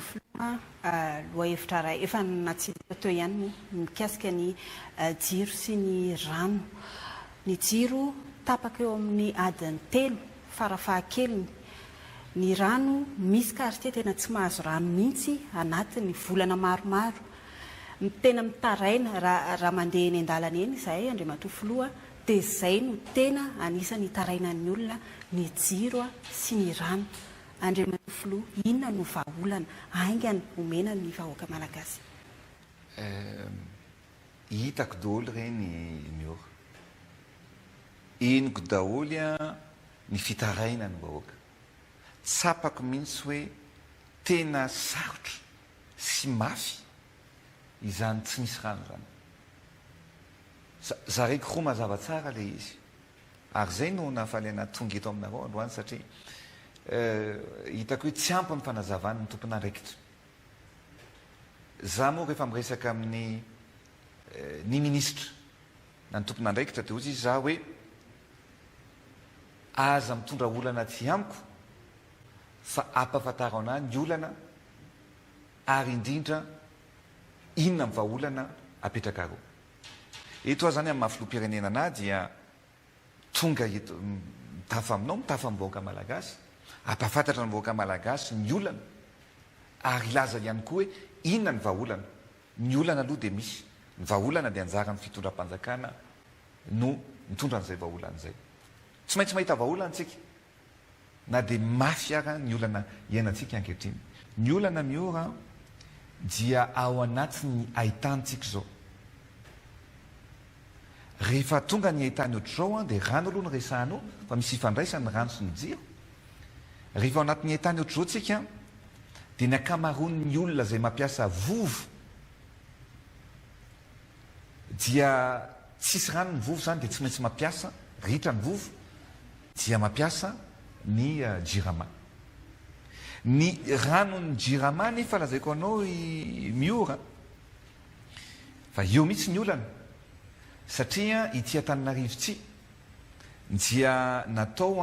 Andriamatoa Filoha, lohahevitra iray efa natsidika teo ihany moa mikasika ny jiro sy ny rano. Ny jiro tapaka eo amin'ny adiny telo farafahakeliny. Ny rano, misy quartier tena tsy mahazo rano mihitsy anatin'ny volana maromaro. Tena mitaraina raha raha mandeha eny an-dalana eny izahay Andriamatoa Filoha dia izay no tena anisan'ny itarainan'ny olona ny jiro sy ny rano. Andriamatoa Filoha, inona no vahaolana haingana omena ny vahoaka malagasy? Hitako daholo ireny Miora. Henoko daholo ny fitarainan'ny vahoaka. Tsapako mihitsy hoe tena sarotra sy mafy izany tsy misy rano izany. Zaraiko roa mazava tsara ilay izy. Ary izay no nahafaly anah tonga eto aminareo androany satria hitako hoe tsy ampy ny fanazavan'ny tompon'andraikitra. Za moa rehefa miresaka amin'ny ny minisitra na ny tompon'andraikitra dia hozy izy za hoe aza mitondra olana aty amiko fa ampahafantaro anah ny olana ary indrindra inona ny vahaolana apetrakareo. Eto aho izany amin'ny maha filoham-pirenena anah dia tonga eto mitafa aminao, mitafa amin'ny vahoaka malagasy, hampahafantatra ny vahoaka malagasy ny olana ary hilaza ihany koa hoe inona ny vahaolana. Ny olana aloha dia misy, ny vahaolana dia anjaran'ny fitondram-panjakana no mitondra an'izay vahaolana izay. Tsy maintsy mahita vahaolana isika na dia mafy ara ny olana iainantsika ankehitriny. Ny olana miora dia ao anatin'ny haitanintsika izao. Rehefa tonga ny haitany ohatr'izao dia rano aloha no resahana eo fa misy ifandraisany ny rano sy ny jiro. Rehefa ao anatin'ny haitany ohatr'izao tsika dia ny ankamaroan'ny olona izay mampiasa vovo dia tsisy rano ny vovo izany dia tsy maintsy mampiasa ritra ny vovo dia mampiasa ny jirama. Ny ranon'ny jirama nefa lazaiko anao i Miora fa eo mihitsy ny olana satria ity Antananarivo ity dia natao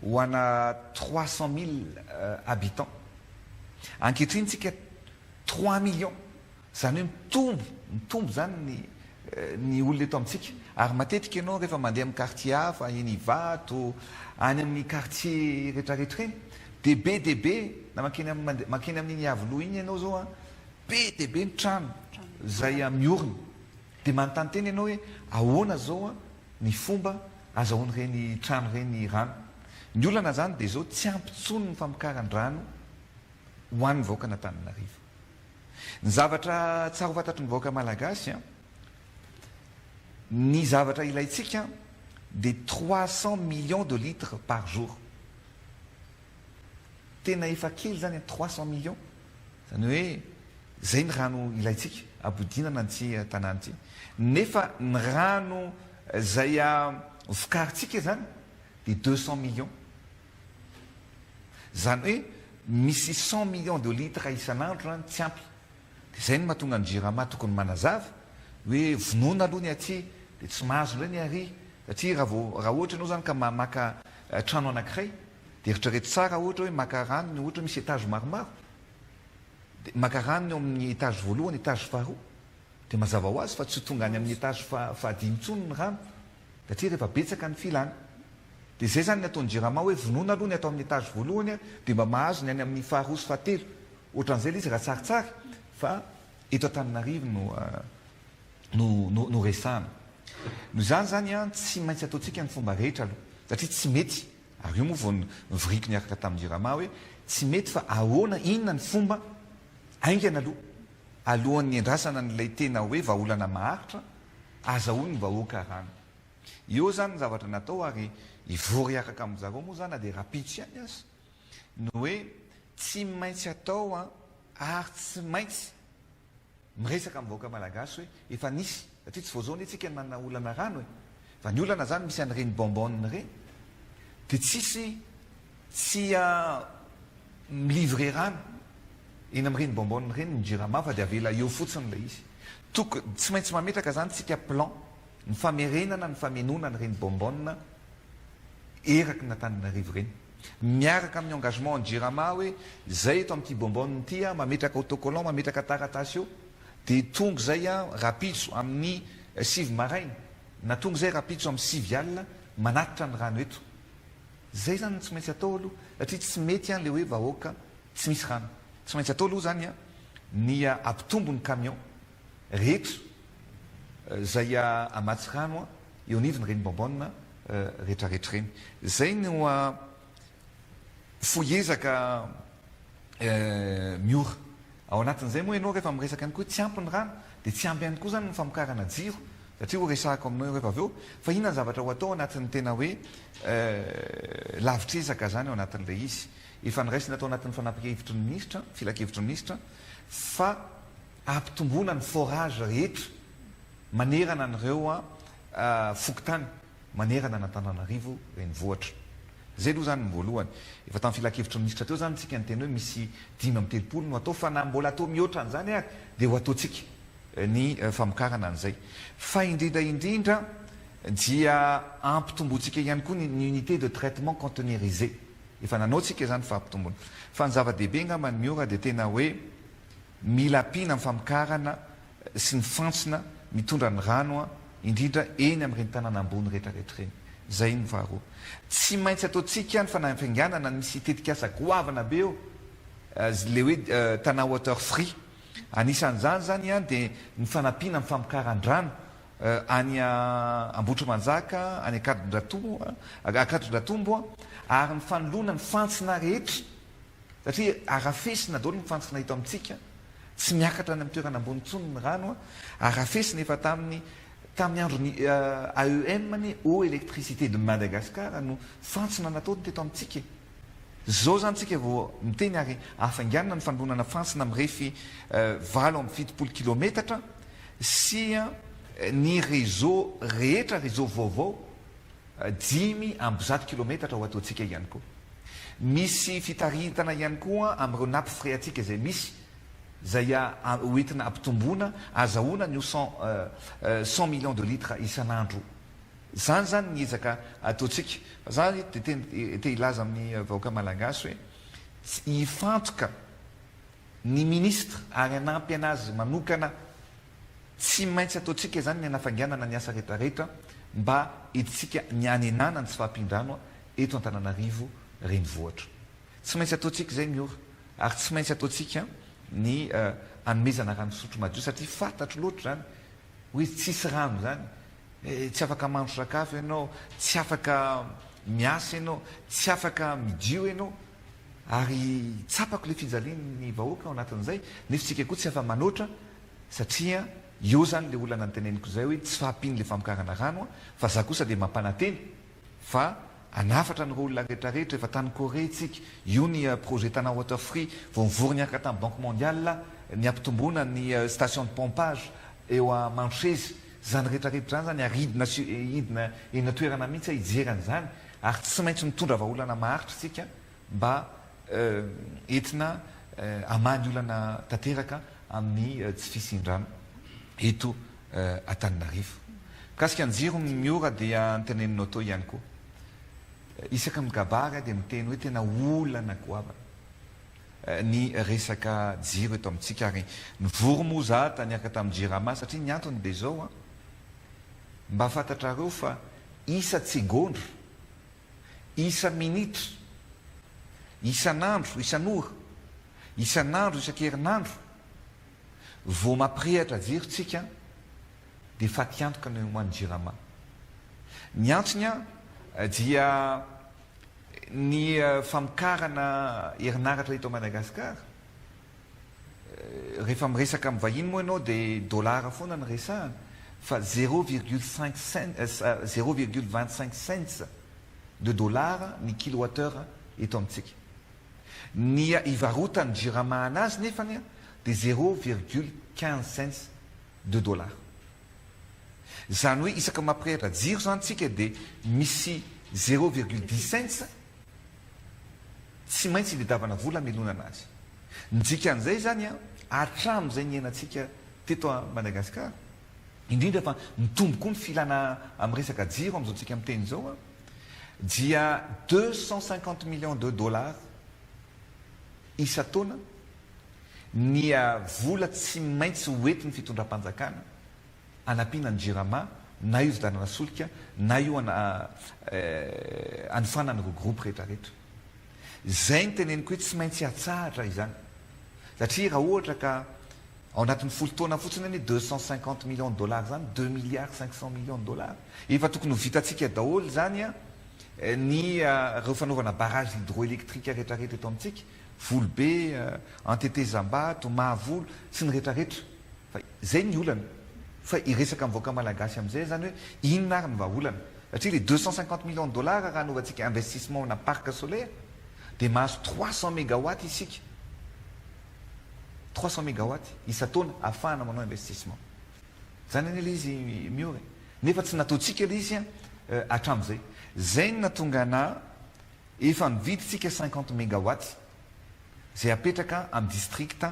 ho ana 300 000 habitants. Ankehitriny tsika 3 millions. Izany hoe mitombo, mitombo izany ny ny olona eto amintsika. Ary matetika ianao rehefa mandeha amin'ny quartier hafa, eny Ivato, any amin'ny quartier rehetrarehetra ireny, dia be dia be, na mankeny amin'ny mankeny amin'iny Iavoloha iny ianao izao an, be dia be ny trano izay miorina. Dia manontany tena ianao hoe ahoana izao ny fomba azahoan'ireny trano ireny rano. Ny olana izany dia izao, tsy ampy intsony ny famokaran-drano ho an'ny vahoakan'Antananarivo. Ny zavatra tsara ho fantatry ny vahoaka malagasy an, ny zavatra ilaintsika dia 300 millions de litres par jour. Tena efa kely izany an, 300 millions, izany hoe izay ny rano ilaintsika hampodinana an'ity tanàna ity. Nefa ny rano izay vokarintsika izany dia 200 millions. Izany hoe misy 100 millions de litres isan'andro zany tsy ampy. Dia izay no mahatonga ny Jirama tokony manazava hoe vonoina aloha ny aty dia tsy mahazo indray ny ary satria raha vao raha ohatra ianao zany ka maka trano anankiray dia eritrereto tsara ohatra hoe maka rano ny ohatra hoe misy étage maromaro dia maka rano ny eo amin'ny étage voalohany, étage faharoa dia mazava ho azy fa tsy ho tonga any amin'ny étage fahadimy intsony ny rano satria rehefa betsaka ny filana. Dia izay izany ny ataon'ny Jirama hoe vonoina aloha ny ato amin'ny étage voalohany dia mba mahazo ny any amin'ny faharoa sy fahatelo. Ohatran'izay ilay izy raha tsaritsary fa eto Antananarivo no no no no resahana. Noho izany izany an, tsy maintsy ataontsika ny fomba rehetra aloha satria tsy mety, ary io moa vao novoriko niaraka tamin'ny Jirama hoe tsy mety fa ahoana, inona ny fomba haingana aloha alohan'ny hiandrasana an'ilay tena hoe vahaolana maharitra azahoan'ny vahoaka rano. Eo izany ny zavatra natao ary hivory hiaraka amin-jareo moa izany na dia rahampitso ihany aza ny hoe tsy maintsy atao ary tsy maintsy miresaka amin'ny vahoaka malagasy hoe efa nisy satria tsy vao izao anie tsika no manana olana rano e! Fa ny olana izany misy an'ireny bonbonne ireny dia tsisy tsy mi-livrer rano eny amin'ireny bonbonne ireny ny jirama fa dia avela eo fotsiny ilay izy. Toko, tsy maintsy mametraka izany tsika plan ny famerenana ny famenoana an'ireny bonbonne eraky ny Antananarivo ireny. Miaraka amin'ny engagement ny Jirama hoe zay eto amin'ity bonbonne ity a, mametraka autocollant, mametraka taratasy eo, dia tonga izay a rahampitso amin'ny 9 maraina, na tonga izay rahampitso amin'ny 9 alina manatitra ny rano eto. Zay zany no tsy maintsy atao aloha satria tsy mety an le hoe vahoaka tsy misy rano. Tsy maintsy atao aloha zany an ny hampitombo ny camion rehetra zay hamatsy rano eo anivon'ireny bonbonne rehetrarehetra ireny. Zay no fohy ezaka miora. Ao anatin'izay moa ianao rehefa miresaka ihany koa hoe tsy ampy ny rano dia tsy ampy ihany koa izany ny famokarana jiro satria ho resahako aminao rehefa avy eo fa inona ny zavatra ho atao anatin'ny tena hoe lavitr'ezaka izany ao anatin'ilay izy. Efa noraisina tao anatin'ny fanapahan-kevitry ny minisitra, filankevitry ny minisitra fa hampitomboana ny forage rehetra manerana an'ireo fokontany manerana an'Antananarivo renivohitra. Izay aloha izany ny voalohany. Efa tamin'ny filankevitry ny minisitra teo izany isika niteny hoe misy 35 no atao fa na mbola atao mihoatra an'izany ary dia ho ataontsika ny famokarana an'izay. Fa indrindra indrindra dia ampitombointsika ihany koa ny unité de traitement conteneurisé. Efa nanao tsika izany fampitombona. Fa ny zava-dehibe angamba ny Miora dia tena hoe mila ampiana ny famokarana sy ny fantsona mitondra ny rano indrindra eny amin'ireny tanàna ambony rehetra rehetra ireny. Izay no faharoa. Tsy maintsy ataontsika ny fanafainganana misy tetikasa goavana be eo, ilay hoe Tana Water Free. Anisan'izany izany dia ny fanampiana ny famokaran-drano any Ambohitrimanjaka, any Ankadindratombo, ary ny fanoloana ny fantsona rehetra satria arafesina daholo ny fantsona eto amintsika, tsy miakatra any amin'ny toerana ambony intsony ny rano, arafesina efa tamin'ny tamin'ny andron'ny AEM anie, Eau Electricité de Madagascar no fantsona nataony teto amintsika e. Zao zany tsika vao miteny ary hafainganina ny fanolonana fantsona mirefy 78 kilometatra sy ny réseau rehetra, réseau vaovao 105 kilometatra ho ataontsika ihany koa. Misy fitaritana ihany koa amin'ireo nappes phréatiques izay misy, izay ho entina hampitomboana, azahoana an'io 100 millions de litres isan'andro. Izany izany ny ezaka ataontsika. Fa za eto dia te hilaza amin'ny vahoaka malagasy hoe tsy hifantoka ny ministre ary hanampy anazy manokana. Tsy maintsy ataontsika izany ny hanafainganana ny asa rehetrarehetra mba entintsika ny hanenana ny tsy fahampian-drano eto Antananarivo renivohitra. Tsy maintsy ataontsika izay Miora ary tsy maintsy ataontsika ny hanomezana rano fisotro madio satria fantatro loatra izany hoe tsisy rano izany, tsy afaka mahandro sakafo ianao, tsy afaka miasa ianao, tsy afaka midio ianao ary tsapako ilay fijalian'ny vahoaka ao anatin'izay nefa isika koa tsy afa-manoatra Satria eo zany le olana noteneniko zay hoe tsy fahampian'le famokarana rano an, fa za kosa dia mampanantena fa hanafatra an'ireo olona rehetra rehetra, efa tany Corée tsika, io ny projet Tana Water Free, vao nivory niaraka tamin'ny Banque Mondiale ny hampitomboana ny station de pompage eo a Mandroseza, zany rehetra rehetra zany zany ary hidina sy hidina eny an-toerana mihitsy aho hijery an'izany ary tsy maintsy mitondra vahaolana maharitra tsika mba entina hamaha ny olana tanteraka amin'ny tsy fisian-drano eto Antananarivo. Mikasika ny jiro miora dia noteneninao teo ihany koa. Isaky ny mikabary aho dia miteny hoe tena olana goavana ny resaka jiro eto amintsika ary nivory moa za niaraka tamin'ny Jirama satria ny antony dia izao an, mba fantatrareo fa isa-tsegondra isa-minitra, isan'andro, isan'ora, isan'andro, isan-kerinandro, vao mampirehatra jiro tsika dia fatiantoka no ho an'ny Jirama. Ny antony dia ny famokarana herinaratra eto Madagasikara, rehefa miresaka amin'ny vahiny moa ianao dia dollars foana no resahana fa zéro virgule cinq cent zéro virgule vingt cinq cents de dollars ny kilowatt heure eto amintsika. Ny ivarotan'ny Jirama anazy nefany dia zéro virgule quinze cents de dollars. Izany hoe isaky ny mampirehitra jiro izany tsika dia misy zéro virgule dix cents Tsy maintsy itadiavana vola hamelonana azy. Ny dikan'izay izany an, hatramin'izay niainantsika teto Madagasikara, indrindra fa mitombo koa ny filana amin'ny resaka jiro amin'izao tsika miteny izao an, dia 250 millions de dollars isan-taona ny vola tsy maintsy hoentin'ny fitondram-panjakana hanampiana ny Jirama na io vidianana solika na io hanofanana ireo groupe rehetra rehetra. Izay no teneniko hoe tsy maintsy hatsahatra izany satria raha ohatra ka ao anatin'ny folo taona fotsiny anie 250 millions de dollars izany, deux milliards 500 millions de dollars, efa tokony ho vitantsika daholo izany ny ireo fanaovana barrage hydroélectrique rehetra rehetra eto amintsika, Volobe, Antetezambato, Mahavolo sy ny rehetra rehetra. Fa izay ny olana. Fa hiresaka amin'ny vahoaka malagasy amin'izay izany hoe inona ary ny vahaolana. Satria ilay 250 millions de dollars raha hanaovantsika investissement na parc solaire dia mahazo 300 mégawatts isika. 300 mégawatts isan-taona ahafahana manao investissement. Izany anie ilay izy Miora e. Nefa tsy nataontsika ilay izy hatramin'izay. Izay no nahatonga anà efa nividy tsika 50 mégawatts izay apetraka amin'ny district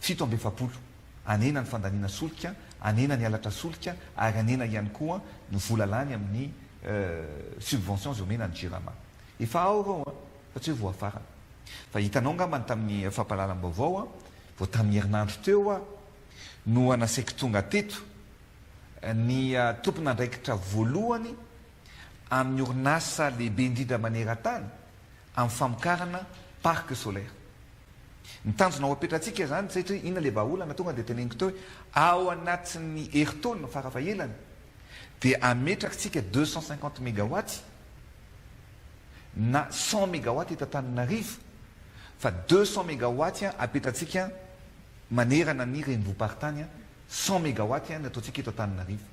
47. Hanena ny fandaniana solika, hanena ny halatra solika ary hanena ihany koa ny vola lany amin'ny subvention izay omena ny Jirama. Efa ao ireo an, fa tsy hoe voafarana. Fa hitanao angambany tamin'ny fampahalalam-baovao an, vao tamin'ny herinandro teo aho no nasaiko tonga teto ny tompon'andraikitra voalohany amin'ny orinasa lehibe indrindra maneran-tany amin'ny famokarana parc solaire. Ny tanjona ho apetratsika izany satria inona ilay vahaolana tonga dia teneniko teo hoe ao anatin'ny herintaona farafahelany dia ametrakitsika 250 mégawatts na 100 mégawatts eto Antananarivo fa 200 mégawatts apetratsika manerana ny renivohi-paritany 100 mégawatts ny ataontsika eto Antananarivo.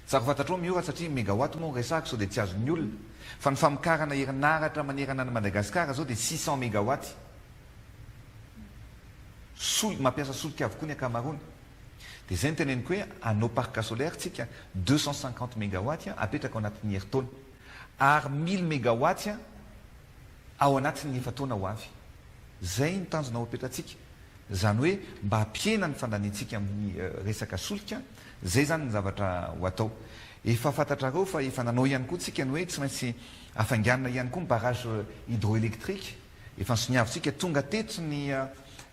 Tsara ho fantatrao Miora satria megawatt moa no resahako sao dia tsy azon'ny olona fa ny famokarana herinaratra manerana an'i Madagasikara zao dia 600 megawatt. Solika, mampiasa solika avokoa ny ankamaroany. Dia izay no teneniko hoe hanao parc solaire tsika 250 megawatt apetraka ao anatin'ny herintaona. Ary 1000 megawatt ao anatin'ny efa-taona ho avy. Izay no tanjona ho apetratsika. Izany hoe mba hampihena ny fandaniantsika amin'ny resaka solika, izay izany ny zavatra ho atao. Efa fantatrareo fa efa nanao ihany koa tsika ny hoe tsy maintsy hafainganina ihany koa ny barrage hydroélectrique, efa nosoniavintsika, tonga teto ny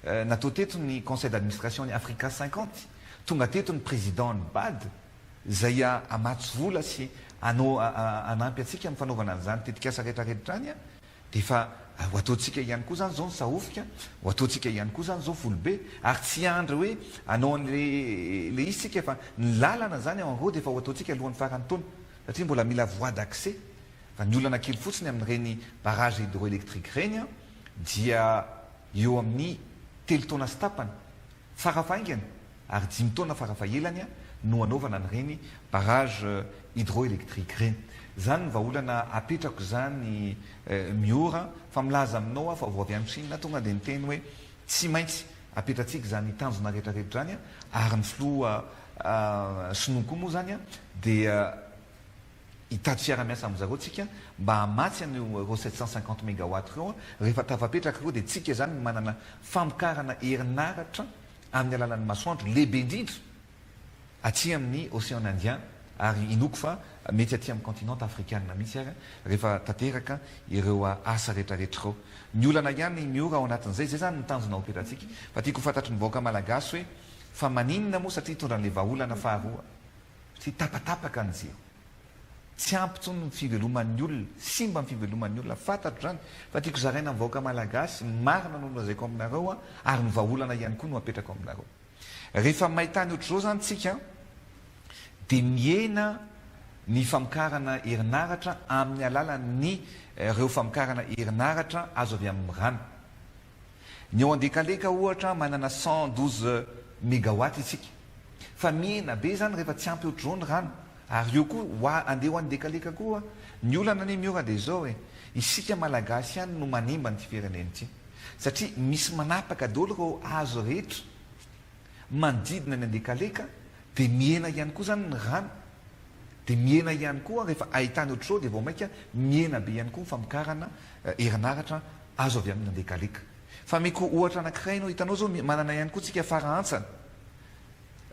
natao teto ny conseil d'administration ny Africa 50, tonga teto ny président ny bad izay hamatsy vola sy hanao hanampy antsika amin'ny fanaovana an'izany tetikasa rehetrarehetra izany. Dia efa ho ataontsika ihany koa izany izao ny sahofika, ho ataontsika ihany koa izany izao volobe, ary tsy hiandry hoe hanao an'ilay ilay izy isika fa ny lalana izany en gros dia efa ho ataontsika alohan'ny faran'ny taona satria mbola mila voie d'accès fa ny olana kely fotsiny amin'ireny barrage hydroélectrique ireny dia eo amin'ny telo taona sy tapany farafahaingana ary dimy taona farafahelany no hanaovana an'ireny barrage hydroélectrique ireny. Izany ny vahaolana apetrako izany Miora fa milaza aminao aho fa vao avy any Chine tonga dia niteny hoe tsy maintsy apetratsika izany tanjona rehetra rehetra izany ary ny filoha sinoa koa moa izany dia Hitady fiara-miasa amin-dry zareo tsika mba hamatsy an'io ireo 750 megawatt ireo. Rehefa tafapetraka ireo dia tsika izany no manana famokarana herinaratra amin'ny alalan'ny masoandro lehibe indrindra aty amin'ny Ocean Indien ary inoako fa mety aty amin'ny continent afrikana mihitsy ary rehefa tanteraka ireo asa rehetrarehetra ireo. Ny olana ihany miora ao anatin'izay, izay izany ny tanjona ho apetratsika. Fa tiako ho fantatry ny vahoaka malagasy hoe fa maninona moa satria hitondra an'ilay vahaolana faharoa. Tsy tapatapaka ny jiro. Tsy ampy intsony ny fiveloman'ny olona. Simba ny fiveloman'ny olona. Fantatro izany. Fa tiako zaraina amin'ny vahoaka malagasy, ny marina no nolazaiko aminareo ary ny vahaolana ihany koa no apetrako aminareo. Rehefa maitany ohatr'izao izany tsika dia mihena ny famokarana herinaratra amin'ny alalan'ny ireo famokarana herinaratra azo avy amin'ny rano. Ny ao Andekaleka ohatra manana 112 megawatt isika. Fa mihena be izany rehefa tsy ampy ohatr'izao ny rano. Ary eo koa ho andeha ho Andekaleka koa. Ny olana anie Miora dia izao e. Isika Malagasy ihany no manimba an'ity firenena ity. Satria misy manapaka daholo ireo hazo rehetra manodidina ny Andekaleka dia mihena ihany koa izany ny rano. Dia mihena ihany koa rehefa ahitana ohatr'izao dia vao mainka mihena be ihany koa ny famokarana herinaratra azo avy amin'ny andekaleka. Fa ameko ohatra anankiray ianao, hitanao izao manana ihany koa tsika fara hantsana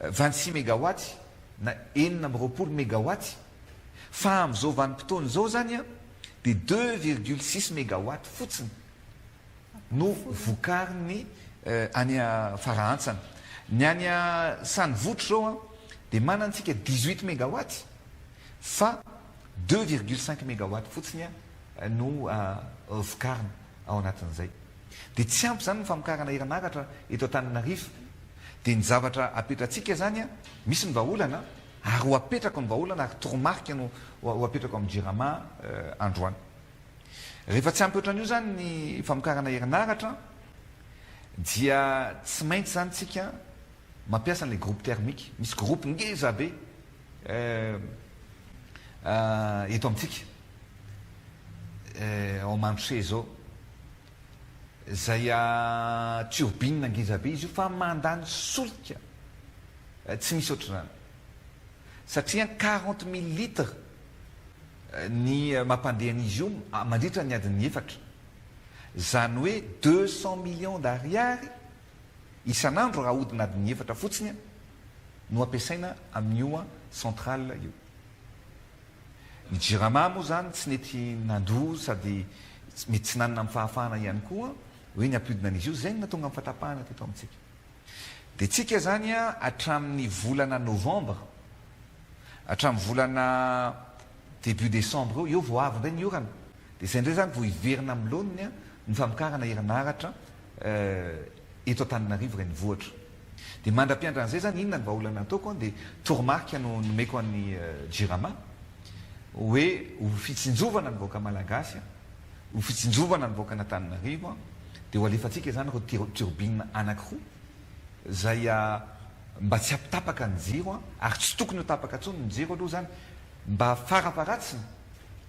26 megawatts na 26 megawatts fa amin'izao vanim-potoana izao izany an, dia 2,6 mégawatt fotsiny no vokarin'ny any Farahantsana. Ny any Sanivotra izao dia manantsika 18 mégawatt fa 2,5 mégawatt fotsiny no vokarina ao anatin'izay. Dia tsy ampy izany ny famokarana herinaratra eto Antananarivo. Dia ny zavatra apetratsika izany, misy ny vahaolana ary ho apetrako ny vahaolana ary toromarika no ho apetrako amin'ny Jirama androany. Rehefa tsy ampy ohatran'io izany ny famokarana herinaratra dia tsy maintsy izany tsika mampiasa an'ilay groupe thermique. Misy groupe ngeza be eto amintsika ao Mandrosoa izao izay turbine ngeza be izy io fa mandany solika tsy misy ohatr'izany satria 40 000 litres ny mampandeha an'izy io mandritra ny adiny efatra, izany hoe 200 millions d'ariary isan'andro raha ahodina adiny efatra fotsiny no ampiasaina amin'io centrale io. Ny Jirama moa izany tsy nety nandoa sady mety tsy nanana amin'ny fahafahana ihany koa hoe ny hampiodina an'izy io, izay no nahatonga ny fahatapahana teto amintsika. Dia tsika izany hatramin'ny volana novembre, hatramin'ny volana début décembre eo, eo vao avy indray ny orana, dia izay indray izany vao hiverina amin'ny laoniny ny famokarana herinaratra eto Antananarivo renivohitra. Dia mandra-piandran'izay izany inona ny vahaolana ataoko dia toromarika no nomeko an'ny Jirama hoe ho fitsinjovana ny vahoaka malagasy, ho fitsinjovana ny vahoakan'Antananarivo dia ho alefantsika izany ireo turbine anankiroa izay mba tsy hampitapaka ny jiro ary tsy tokony ho tapaka intsony ny jiro aloha izany mba farafaharatsiny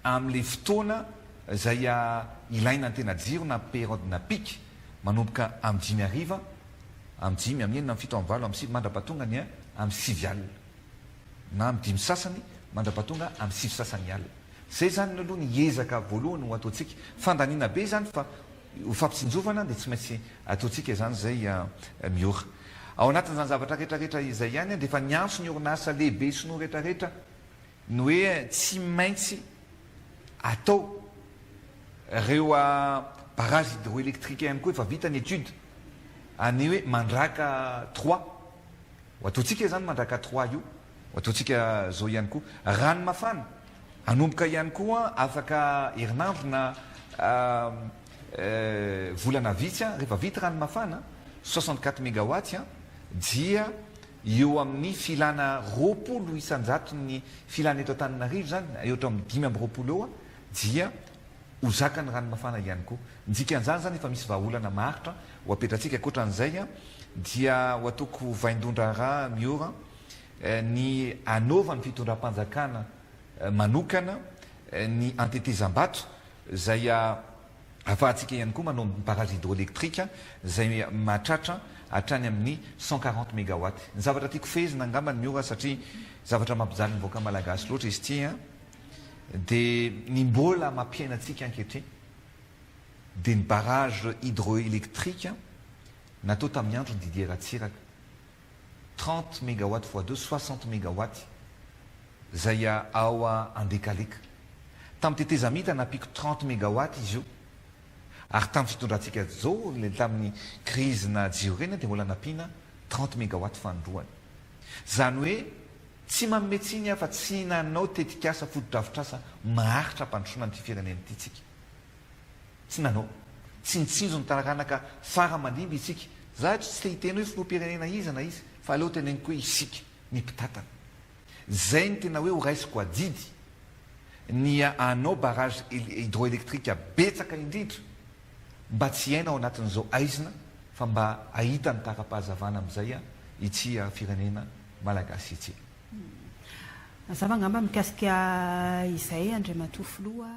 amin'ilay fotoana izay ilaina ny tena jiro na période na pic manomboka amin'ny 5 hariva, amin'ny 5, amin'ny 6, amin'ny 7, amin'ny 8, amin'ny 9 mandra-pahatonga ny amin'ny 9 alina na amin'ny 5 sasany mandra-pahatonga amin'ny 9 sasany alina. Izay izany aloha ny ezaka voalohany ho ataontsika. Fandaniana be izany fa ho fampitsinjovana dia tsy maintsy ataontsika izany izay miora. Ao anatin'izany zavatra rehetrarehetra izay ihany dia efa niantso ny orinasa lehibe sinoa rehetrarehetra ny hoe tsy maintsy atao ireo barrage hydroélectrique ihany koa efa vita ny étude any hoe Mandraka 3. Ho ataontsika izany Mandraka 3 io, ho ataontsika izao ihany koa. Rano mafana, hanomboka ihany koa afaka herinandro na volana vitsy, rehefa vita rano mafana, 64 mégawatts, dia eo amin'ny filana 20%-n'ny filana eto Antananarivo izany, eo hatramin'ny 25 eo, dia ho zakan'ny rano mafana ihany koa. Ny dikan'izany izany efa misy vahaolana maharitra ho apetratsika. Ankoatran'izay dia ho ataoko vaindohan-draharaha miora ny hanaovan'ny fitondram-panjakana manokana ny antetezam-bato izay ahafahantsika ihany koa manao barrage hydroélectrique izay mahatratra hatrany amin'ny 140 mégawatts. Ny zavatra tiako fehezina angamba ny miora satria zavatra mampijaly ny vahoaka malagasy loatra izy ity dia ny mbola mampiaina antsika ankehitriny dia ny barrage hydroélectrique natao tamin'ny andron'i Didier Ratsiraka, 30 mégawatts fois 2, 60 mégawatts izay ao Andekaleka. Tamin'ny tetezamita nampiako 30 mégawatts izy io ary tamin'ny fitondrantsika izao ilay tamin'ny crise na jiro ireny dia mbola nampiana 30 mégawatts fanindroany. Izany hoe tsy manome tsiny aho fa tsy nanao tetikasa fotodrafitrasa maharitra hampandrosoana an'ity firenena ity tsika. Tsy nanao. Tsy nitsinjo ny taranaka fara aman-dimby isika. Za eto tsy te hiteny hoe filoham-pirenena iza na iza fa aleo teneniko hoe isika, ny mpitantana. Zay no tena hoe ho raisiko adidy ny hanao barrage hydroélectrique betsaka indrindra mba tsy hiaina ao anatin'izao haizina fa mba hahita ny tara-pahazavana amin'izay ity firenena malagasy ity. Mazava angamba mikasika izay Andriamatoa Filoha.